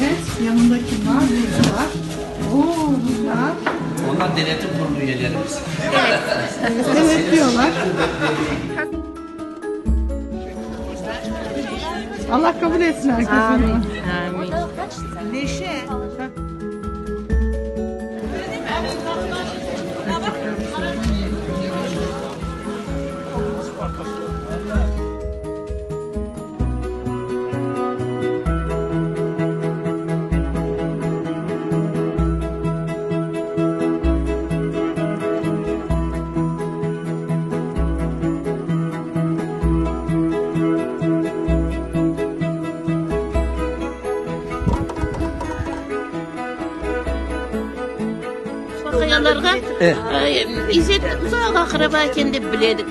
Evet, yanında kim var? Burcu var. Oo, bunlar. Onlar denetim kurulu üyelerimiz. Evet diyorlar. Allah kabul etsin herkese. Amin. Neşe. Baqayanlarğa İzzet uzaq aqraba eken dep bile edik.